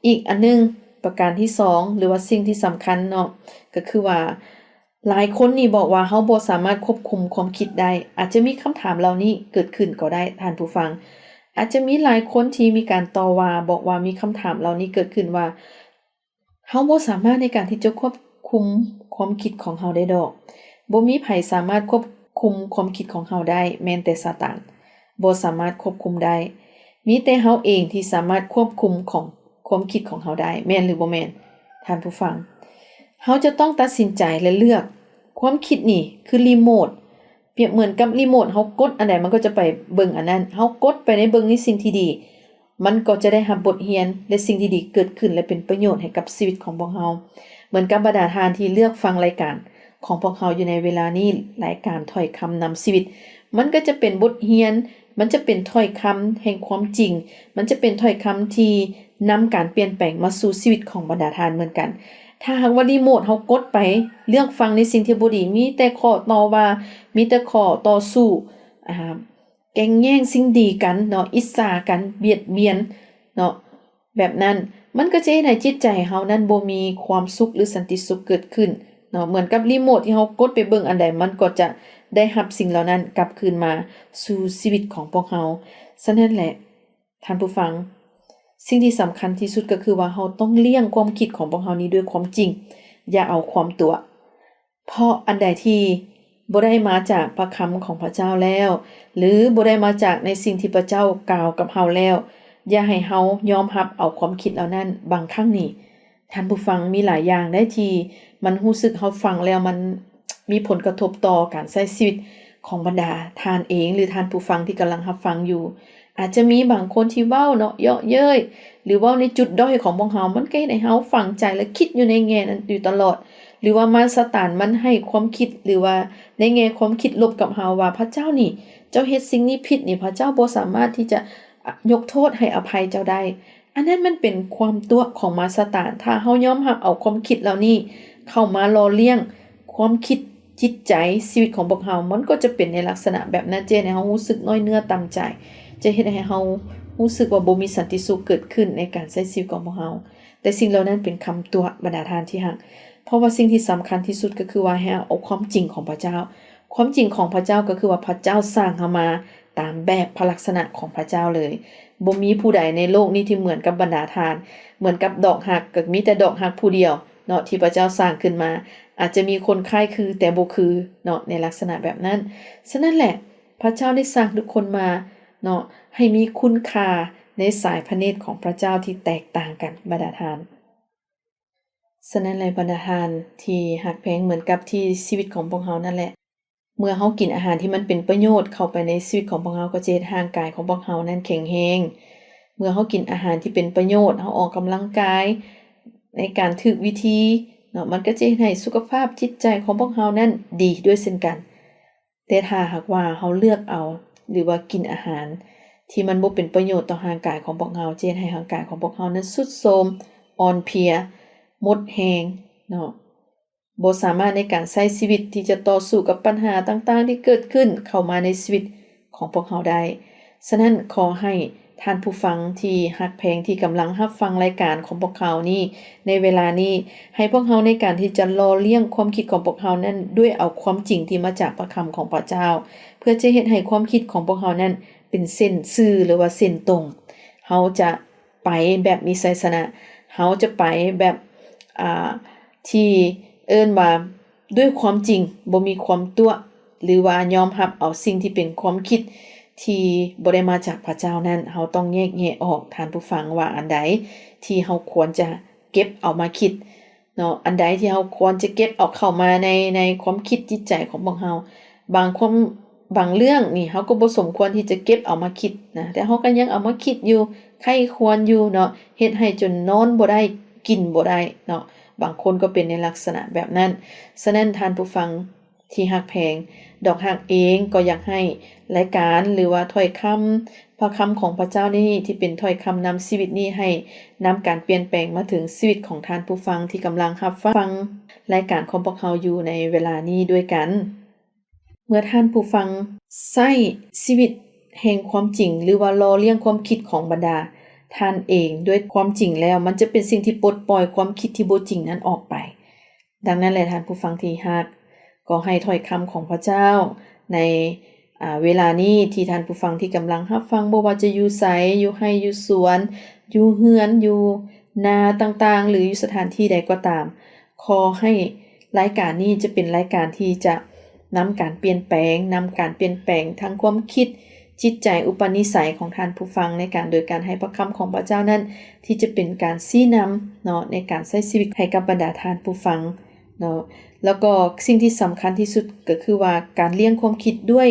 ອີກອັນໜຶ່ງ, ປະການທີສອງ ຫຼືວ່າສິ່ງທີ່ສຳຄັນເນາະ, ກໍຄືວ່າຫຼາຍຄົນນີ້ບອກວ່າເຮົາບໍ່ສາມາດຄວບຄຸມຄວາມຄິດໄດ້. ອາດຈະມີຄຳຖາມເຫຼົ່ານີ້ເກີດຂຶ້ນກໍໄດ້ທ່ານຜູ້ຟັງ. ອາດຈະມີຫຼາຍຄົນທີ່ມີການຕໍ່ວ່າ, ບອກວ່າມີຄຳຖາມເຫຼົ່ານີ້ເກີດຂຶ້ນວ່າ ເຮົາບໍ່ສາມາດໃນການທີ່ຈະຄວບຄຸມຄວາມຄິດຂອງເຮົາໄດ້ດອກ. ບໍ່ມີໃຜສາມາດຄວບຄຸມຄວາມຄິດຂອງເຮົາໄດ້, ແມ່ນແຕ່ຊາຕານບໍ່ສາມາດຄວບຄຸມໄດ້. ມີແຕ່ເຮົາເອງທີ່ສາມາດຄວບຄຸມຂອງ ຄວາມຄິດຂອງເຮົາໄດ້, ແມ່ນຫຼືບໍ່ແມ່ນ ທ່ານຜູ້ຟັງ? ເຮົາຈະຕ້ອງຕັດສິນໃຈ ແລະ ເລືອກ. ຄວາມຄິດນີ້ຄືຣີໂມດ, ປຽບເໝືອນກັບຣີໂມດ, ເຮົາກົດອັນໃດມັນກໍຈະໄປເບິ່ງອັນນັ້ນ, ເຮົາກົດໄປໃນເບິ່ງໃນສິ່ງທີ່ດີ, ມັນກໍຈະໄດ້ຮັບບົດຮຽນ ແລະ ສິ່ງທີ່ດີເກີດຂຶ້ນ ແລະ ເປັນປະໂຫຍດໃຫ້ກັບຊີວິດຂອງພວກເຮົາ. ເໝືອນກັບບັນດາທ່ານທີ່ເລືອກຟັງລາຍການຂອງພວກເຮົາຢູ່ໃນເວລານີ້, ລາຍການຖ້ອຍຄຳນຳຊີວິດ, ມັນກໍຈະເປັນບົດຮຽນ, ມັນຈະເປັນຖ້ອຍຄຳແຫ່ງຄວາມຈິງ, ມັນຈະເປັນຖ້ອຍຄຳທີ່ນຳການປ່ຽນແປງມາສູ່ຊີວິດຂອງບັນດາທ່ານເໝືອນກັນ. ຖ້າຫາກວ່າຣີໂມດເຮົາກົດໄປເລືອກຟັງໃນສິ່ງທີ່ບໍ່ດີ, ມີແຕ່ຂໍ້ຕໍ່ວ່າ, ມີແຕ່ຂໍ້ຕໍ່ສູ້, ອາ, ແກ່ງແຍ່ງສິ່ງດີກັນເນາະ, ອິດສາກັນ, ບຽດບຽນເນາະ, ແບບນັ້ນ ມັນກໍຈະເຮັດໃຫ້ຈິດໃຈເຮົານັ້ນບໍ່ມີຄວາມສຸກ ຫຼື ສັນຕິສຸກເກີດຂຶ້ນເນາະ. ເໝືອນກັບຣີໂມດທີ່ເຮົາກົດໄປເບິ່ງອັນໃດ, ມັນກໍຈະໄດ້ຮັບສິ່ງເຫຼົ່ານັ້ນກັບຄືນມາສູ່ຊີວິດຂອງພວກເຮົາ. ສະນັ້ນແຫຼະ ທ່ານຜູ້ຟັງ, ສິ່ງທີ່ສຳຄັນທີ່ສຸດກໍຄືວ່າເຮົາຕ້ອງລ້ຽງຄວາມຄິດຂອງພວກເຮົານີ້ດ້ວຍຄວາມຈິງ, ຢ່າເອົາຄວາມຕົວະ. ເພາະອັນໃດທີ່ບໍ່ໄດ້ມາຈາກພະຄຳຂອງພະເຈົ້າແລ້ວ ຫຼື ບໍ່ໄດ້ມາຈາກໃນສິ່ງທີ່ພະເຈົ້າກ່າວກັບເຮົາແລ້ວ, ຢ່າໃຫ້ເຮົາຍອມຮັບເອົາຄວາມຄິດເຫຼົ່ານັ້ນ. ບາງຄັ້ງນີ້ ທ່ານຜູ້ຟັງ, ມີຫຼາຍຢ່າງໃດທີ່ມັນຮູ້ສຶກເຮົາຟັງແລ້ວມັນມີຜົນກະທົບຕໍ່ການໃຊ້ຊີວິດຂອງບັນດາທ່ານເອງ ຫຼື ທ່ານຜູ້ຟັງທີ່ກຳລັງຮັບຟັງຢູ່. ອາດຈະມີບາງຄົນທີ່ເວົ້າເນາະ ເຍາະເຍີ້ຍ ຫຼື ເວົ້າໃນຈຸດດ້ອຍຂອງພວກເຮົາ, ມັນກໍເຮັດໃຫ້ເຮົາຝັງໃຈ ແລະ ຄິດຢູ່ໃນແງ່ນັ້ນຢູ່ຕະຫຼອດ. ຫຼືວ່າມານຊາຕານມັນໃຫ້ຄວາມຄິດ ຫຼືວ່າໃນແງ່ຄວາມຄິດລົບກັບເຮົາວ່າ ພະເຈົ້ານີ້ ເຈົ້າເຮັດສິ່ງນີ້ຜິດນີ້ ພະເຈົ້າບໍ່ສາມາດທີ່ຈະ ອະ ຍົກໂທດໃຫ້ອະໄພເຈົ້າໄດ້. ອັນນັ້ນມັນເປັນຄວາມຕົວະຂອງມານຊາຕານ. ຖ້າເຮົາຍອມຮັບເອົາຄວາມຄິດເຫຼົ່ານີ້ເຂົ້າມາຫຼໍ່ລ້ຽງຄວາມຄິດ, ຈິດໃຈ, ຊີວິດຂອງພວກເຮົາ, ມັນກໍຈະເປັນໃນລັກສະນະແບບນັ້ນ, ຈະເຮັດໃຫ້ເຮົາຮູ້ສຶກນ້ອຍເນື້ອຕ່ຳໃຈ, ຈະເຮັດໃຫ້ເຮົາຮູ້ສຶກວ່າບໍ່ມີສັນຕິສຸກເກີດຂຶ້ນໃນການໃຊ້ຊີວິດຂອງພວກເຮົາ. ແຕ່ສິ່ງເຫຼົ່ານັ້ນເປັນຄຳຕົວະ ບັນດາທ່ານທີ່ຮັກ, ເພາະວ່າສິ່ງທີ່ສຳຄັນທີ່ສຸດກໍຄືວ່າໃຫ້ເຮົາເອົາຄວາມຈິງຂອງພະເຈົ້າ. ຄວາມຈິງຂອງພະເຈົ້າກໍຄືວ່າພະເຈົ້າສ້າງເຮົາມາຕາມແບບພະລັກສະນະຂອງພະເຈົ້າເລີຍ. ບໍ່ມີຜູ້ໃດໃນໂລກນີ້ທີ່ເໝືອນກັບບັນດາທ່ານ. ເໝືອນກັບດອກຮັກ, ກໍມີແຕ່ດອກຮັກຜູ້ດຽວເນາະ ທີ່ພະເຈົ້າສ້າງຂຶ້ນມາ. ອາດຈະມີຄົນຄ້າຍຄື, ແຕ່ບໍ່ຄືເນາະ ໃນລັກສະນະແບບນັ້ນ. ສະນັ້ນແຫຼະ, ພະເຈົ້າໄດ້ສ້າງທຸກຄົນມາເນາະ ໃຫ້ມີຄຸນຄ່າໃນສາຍພະເນດຂອງພະເຈົ້າທີ່ແຕກຕ່າງກັນ, ບັນດາທ່ານ. ສະນັ້ນແຫຼະ ບັນດາທ່ານທີ່ຮັກແພງ, ເໝືອນກັບທີ່ຊີວິດຂອງພວກເຮົານັ້ນແຫຼະ, ເມື່ອເຮົາກິນອາຫານທີ່ມັນເປັນປະໂຫຍດເຂົ້າໄປໃນຊີວິດຂອງພວກເຮົາ ກໍຈະເຮັດຮ່າງກາຍຂອງພວກເຮົານັ້ນແຂງແຮງ. ເມື່ອເຮົາກິນອາຫານທີ່ເປັນປະໂຫຍດ, ເຮົາອອກກຳລັງກາຍໃນການຖືກວິທີເນາະ, ມັນກໍຈະເຮັດໃຫ້ສຸຂະພາບຈິດໃຈຂອງພວກເຮົານັ້ນດີດ້ວຍເຊັ່ນກັນ. ແຕ່ຖ້າຫາກວ່າເຮົາເລືອກເອົາ ຫຼືວ່າກິນອາຫານທີ່ມັນບໍ່ເປັນປະໂຫຍດຕໍ່ຮ່າງກາຍຂອງພວກເຮົາ, ຈະເຮັດໃຫ້ຮ່າງກາຍຂອງພວກເຮົານັ້ນຊຸດໂຊມ, ອ່ອນເພຍ, ໝົດແຮງເນາະ. ບໍ່ສາມາດໃນການໃຊ້ຊີວິດທີ່ຈະຕໍ່ສູ້ກັບບັນຫາຕ່າງໆທີ່ເກີດຂຶ້ນເຂົ້າມາໃນຊີວິດຂອງພວກເຮົາໄດ້. ສະນັ້ນ ຂໍໃຫ້ທ່ານຜູ້ຟັງທີ່ຮັກແພງ ທີ່ກຳລັງຮັບຟັງລາຍການຂອງພວກເຮົານີ້ ໃນເວລານີ້ ໃຫ້ພວກເຮົາໃນການທີ່ຈະຫຼໍ່ລ້ຽງຄວາມຄິດຂອງພວກເຮົານັ້ນ ດ້ວຍເອົາຄວາມຈິງທີ່ມາຈາກພະຄຳຂອງພະເຈົ້າ ເພື່ອຈະເຮັດໃຫ້ຄວາມຄິດຂອງພວກເຮົານັ້ນເປັນເສັ້ນຊື່ ຫຼືວ່າເສັ້ນຕົງ. ເຮົາຈະ ໄປແບບມີໄຊຊະນະ, ເຮົາຈະໄປແບບ ອ່າ ທີ່ເອີ້ນວ່າດ້ວຍຄວາມຈິງ, ບໍ່ມີຄວາມຕົວະ ຫຼືວ່າຍອມຮັບເອົາສິ່ງທີ່ເປັນຄວາມຄິດທີ່ບໍ່ໄດ້ມາຈາກພະເຈົ້ານັ້ນ. ເຮົາຕ້ອງແຍກແຍະອອກ, ທ່ານຜູ້ຟັງ, ວ່າອັນໃດທີ່ເຮົາຄວນຈະເກັບເອົາມາຄິດ ເນາະ, ອັນໃດທີ່ເຮົາຄວນຈະເກັບເອົາເຂົ້າມາໃນ ໃນຄວາມຄິດຈິດໃຈຂອງພວກເຮົາ. ບາງຄວາມ ບາງເລື່ອງນີ້ເຮົາກໍບໍ່ສົມຄວນທີ່ຈະເກັບເອົາມາຄິດນະ, ແຕ່ເຮົາກໍຍັງເອົາມາຄິດຢູ່, ໃຄ່ຄວນຢູ່ເນາະ, ເຮັດໃຫ້ຈົນນອນບໍ່ໄດ້, ກິນບໍ່ໄດ້ເນາະ. ບາງຄົນກໍເປັນໃນລັກສະນະແບບນັ້ນ. ສະນັ້ນທ່ານຜູ້ຟັງທີ່ຮັກແພງ, ດອກຮັກເອງກໍຢາກໃຫ້ລາຍການ ຫຼືວ່າຖ້ອຍຄຳ ພະຄຳຂອງພະເຈົ້ານີ້ ທີ່ເປັນຖ້ອຍຄຳນຳຊີວິດນີ້ ໃຫ້ນຳການປ່ຽນແປງມາເຖິງຊີວິດຂອງທ່ານຜູ້ຟັງທີ່ກຳລັງຮັບຟັງລາຍການຂອງພວກເຮົາຢູ່ໃນເວລານີ້ດ້ວຍກັນ. ເມື່ອທ່ານຜູ້ຟັງໃຊ້ຊີວິດແຫ່ງຄວາມຈິງ ຫຼືວ່າຫຼໍ່ລ້ຽງຄວາມຄິດຂອງບັນດາທ່ານເອງດ້ວຍຄວາມຈິງແລ້ວ, ມັນຈະເປັນສິ່ງທີ່ປົດປ່ອຍຄວາມຄິດທີ່ບໍ່ຈິງນັ້ນອອກໄປ. ດັ່ງນັ້ນແຫຼະ ທ່ານຜູ້ຟັງທີ່ຮັກ, ກໍໃຫ້ຖ້ອຍຄຳຂອງພະເຈົ້າໃນ ອາ ເວລານີ້ທີ່ທ່ານຜູ້ຟັງທີ່ກຳລັງຮັບຟັງ, ບໍ່ວ່າຈະຢູ່ໃສ, ຢູ່ໄຮ່ຢູ່ສວນ, ຢູ່ເຮືອນ, ຢູ່ນາຕ່າງໆ ຫຼືຢູ່ສະຖານທີ່ໃດກໍຕາມ, ຂໍໃຫ້ລາຍການນີ້ຈະເປັນລາຍການທີ່ຈະນຳການປ່ຽນແປງ, ນຳການປ່ຽນແປງທາງຄວາມຄິດ, ຈິດໃຈ, ອຸປະນິໄສຂອງທ່ານຜູ້ຟັງໃນການ, ໂດຍການໃຫ້ພະຄຳຂອງພະເຈົ້ານັ້ນ ທີ່ຈະເປັນການຊີ້ນຳເນາະ ໃນການໃຊ້ຊີວິດໃຫ້ກັບບັນດາທ່ານຜູ້ຟັງເນາະ. ແລ້ວກໍສິ່ງທີ່ສຳຄັນທີ່ສຸດກໍຄືວ່າ ການລ້ຽງຄວາມຄິດດ້ວຍ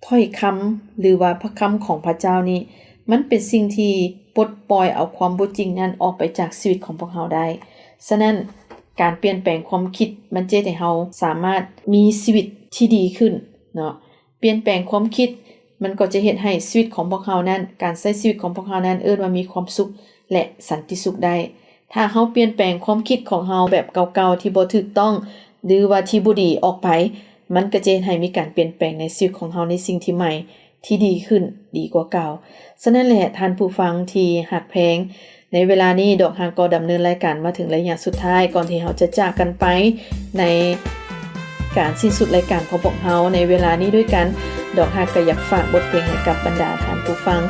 ຖ້ອຍຄຳ ຫຼືວ່າພະຄຳຂອງພະເຈົ້ານີ້ ມັນເປັນສິ່ງທີ່ປົດປ່ອຍເອົາຄວາມບໍ່ຈິງນັ້ນອອກໄປຈາກຊີວິດຂອງພວກເຮົາໄດ້. ສະນັ້ນ ການປ່ຽນແປງຄວາມຄິດ ມັນຈະເຮັດໃຫ້ເຮົາສາມາດມີຊີວິດທີ່ດີຂຶ້ນເນາະ. ປ່ຽນແປງຄວາມຄິດ ມັນກໍຈະເຮັດໃຫ້ຊີວິດຂອງພວກເຮົານັ້ນ, ການໃຊ້ຊີວິດຂອງພວກເຮົານັ້ນ ເອີ້ນວ່າມີຄວາມສຸກ ແລະ ສັນຕິສຸກໄດ້. ຖ້າເຮົາປ່ຽນແປງຄວາມຄິດຂອງເຮົາແບບເກົ່າໆ ທີ່ບໍ່ຖືກຕ້ອງ ຫຼືວ່າທີ່ບໍ່ດີອອກໄປ, ມັນກໍຈະເຮັດໃຫ້ມີການປ່ຽນແປງໃນຊີວິດຂອງເຮົາໃນສິ່ງທີ່ໃໝ່ ທີ່ດີຂຶ້ນ ດີກວ່າເກົ່າ. ສະນັ້ນແຫຼະ ທ່ານຜູ້ຟັງທີ່ຮັກແພງ, ໃນເວລານີ້ ດອກຮັກກໍດຳເນີນລາຍການມາເຖິງໄລຍະສຸດທ້າຍ ກ່ອນທີ່ເຮົາຈະຈາກກັນໄປໃນການສິ້ນສຸດລາຍການຂອງພວກເຮົາໃນເວລານີ້ດ້ວຍກັນ. ດອກຮັກກໍຢາກຝາກບົດເພງໃຫ້ກັບບັນດາທ່ານຜູ້ຟັງ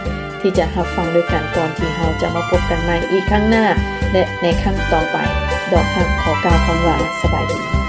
ທີ່ຈະຮັບຟັງດ້ວຍກັນ ກ່ອນທີ່ເຮົາຈະມາພົບກັນໃໝ່ອີກຄັ້ງໜ້າ ແລະ ໃນຄັ້ງຕໍ່ໄປ. ດອກຮັກຂໍກ່າວຄຳວ່າ ສະບາຍດີ.